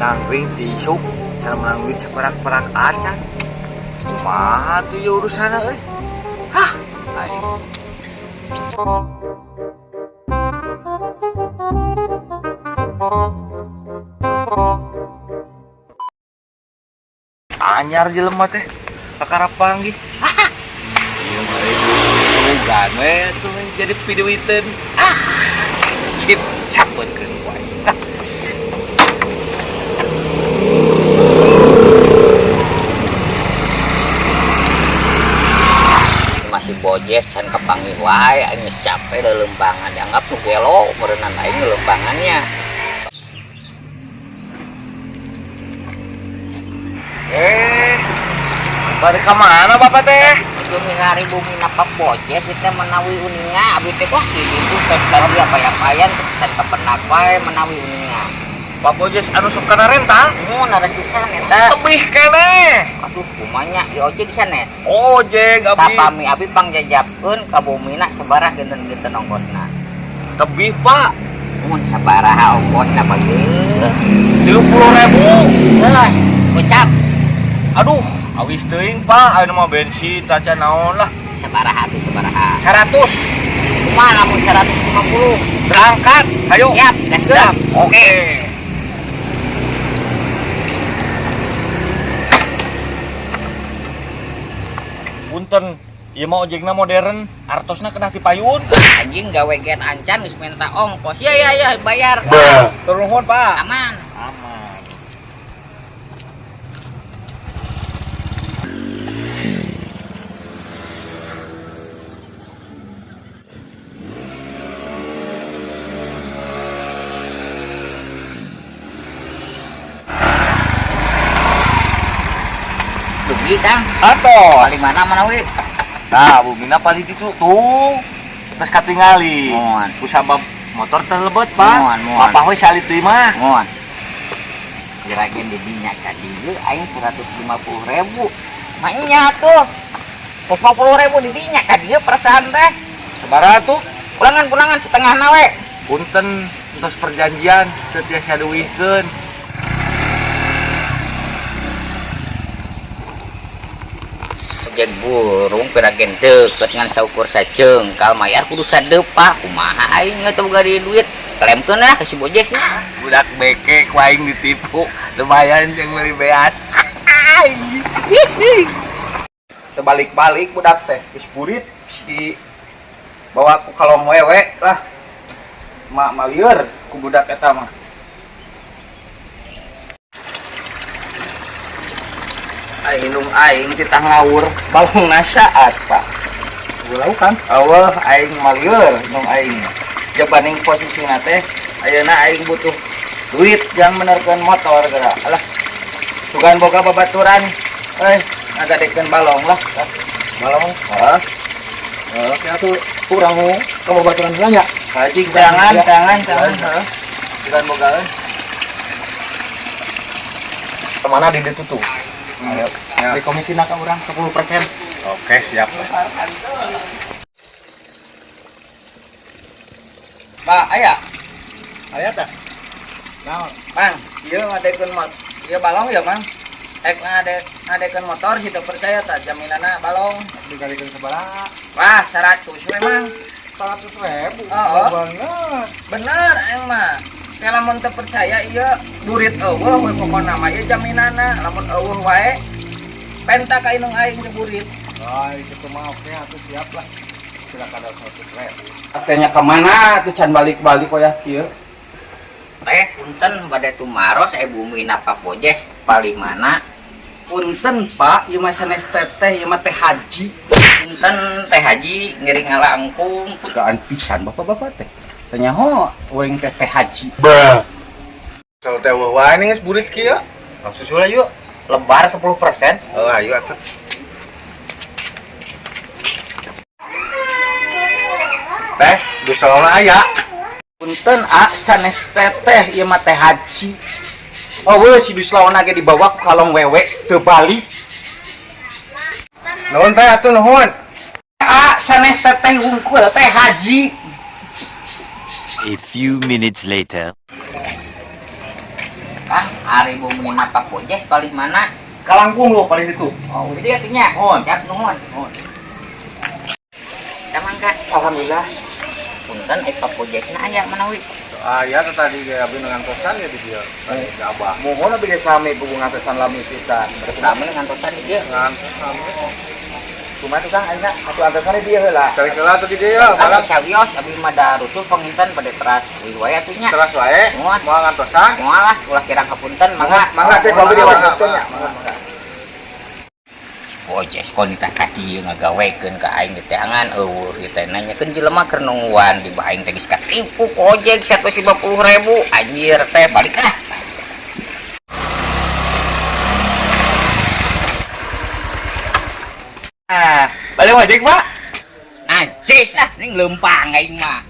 Nangring ti isuk can menang duit saperak-perak acan. Kumaha tuh ya urusanna euy? Hah, aing. Anyar jelema teh kakara panggih. Ieu mah sugan we tuh jadi piduiteun. Ah, sip, sapeunkeun wae. Ah. Masih bojes can kapanggih wae, aing geus capek leuleumpangan, dianggap nu gelo meureunnan aing leuleumpangannya. Eh, balik ka mana bapak teh? Nuju milari bumi napak bojes itu menawi uninga, abi teh wah kitu teh tadi apa-apayan can kapenak wae menawi uninga. Pak Bojes anu sok kana rental? Mun ada pisan eta. Tebih keneh. Aduh, kumanya ieu ojek sanes? Ojek abi. Tapami abi pangjajabkeun ka bumina sabaraha genten-genten ongkosna? Tebih, Pak. Mun sabaraha ongkosna bageun? 30.000. Geus, gocap. Aduh, awis teuing, Pak. Ayeuna mah bensin taca naon lah. Sabaraha tuh sabaraha? 100. Kumaha lamun 150? Berangkat. Ayo. Siap, gaskeun. Siap. Oke. Punten, ieu mah ojekna modern, artosna kedah dipayun. Anjing gawe gen ancan geus minta ongkos. Ya ya ya, bayar. Turun nuhun, Pak. Aman. Aman. Dugi, Kang. Atos. Paling mana mana we? Nah, bumina paling ditu tuh. Terus katingali. Muan. Kusabab motor terlebet, Pak. Muan, muan. Papa we salit deui mah. Muan. Kirain di dinya ka dieu aing 150.000. Mah nya tuh. 150.000 di dinya ka dieu perasaan teh. Sabaraha tuh? Pulangan-pulangan setengah na we. Punten, terus perjanjian teu tiasa diuihkeun. Ojek burung piragen deket ngan saukur sacengkal mayar kudu sadeupah kumaha aing teu boga duit lemkeun lah ka si Bojes. Budak beke ku aing ditipu, lumayan jeung meuli beas. Terbalik-balik budak teh geus burit si bawa ku kalong wewe lah. Mak malieur ku budak eta mah. Aing indung aing titah ngawur balong saat, Pak. Ulah kan? Eueuh aing malieur indung aing. Jabaning posisina teh ayeuna aing butuh duit jang benerkeun motor geura. Alah. Sugan boga babaturan euy ngagadekeun balong lah. Balong? Heeh. Heeh, kaya tuh kurang ka babaturan heula nya. Haji tangan tangan tangan heeh. Sugan boga euy. Kemana di ditu tuh? Ayo. Ya. Di komisina ka urang 10%. Oke, siap. Pak, aya. Aya tah? Naon? Mang, ieu ngadekeun mot. Ieu balong ya, Mang. Ek ngadekeun motor sih teu percaya tah jaminanna balong. Digalikeun sabaraha? Wah, 100 we, Mang. 100.000. Oh, oh. Banget. Bener aing mah. Teh lamun teu percaya ieu burit eueuh we pokona mah ieu jaminanna. Lamun eueuh wae penta ka indung aing teh burit. Wah, itu mah oke atuh siap lah. Silakan ada 100.000. Katanya kemana tuh can balik-balik wayah kieu? Teh punten bade tumaros bumi napa Bojes paling mana? Punten Pak, ieu mah sanes teteh, ieu mah teh haji. Punten teh haji ngiring ngalangkung. Gaan pisan bapak-bapak teh. Tanya ho, uring teh teh haji. Kalau teh wae geus burit kieu. Langsung sulah yuk. Lebar 10%. Oh, ayo atuh. Teh, dusolna aya. Punten ah sanes teteh ieu mah teh haji. Oh weuh si duslawana ge dibawa ku kalong wewe teu balik. Nuhun teh atuh nuhun. Ah sanes teteh wungkul teh haji. A few minutes later. Kang, Ari bumi Pak Bojes paling mana? Kalangkung lo paling itu. Oh, jadi artinya. Mohon. Siap nuhun. Mohon. Mangga. Alhamdulillah. Punten Pak Bojesna aya manawi. Ah ya tadi ge abdi ngantosan ya di dieu. Tadi di Abah. Mohon abdi ge sami pugu ngantosan lami pisan. Sami ngantosan di dieu. Ngantosan. Kumaha tuh Kang ayeuna atuh antosan di dieu heula. Cari heula tuh di dieu ya, Abi barang sawios abi mah da rusuh panginten pada teras uih wae atuh nya. teras wae. Mohon. Moal ngantosan. Moal lah ulah kirang hapunten mangga. Mangga teh ku abdi Mangga, diwajibkeun nya. mangga. Mangga. Bojes konita ka dieu ngagawekeun ka aing teh teangan eueuh ieu teh nanyakeun jelema keur nungguan di aing teh geus katipu ku ojek 150.000 anjir teh balik ah. Ah, balik ojek, Pak. Najis ah ning leumpang aing mah.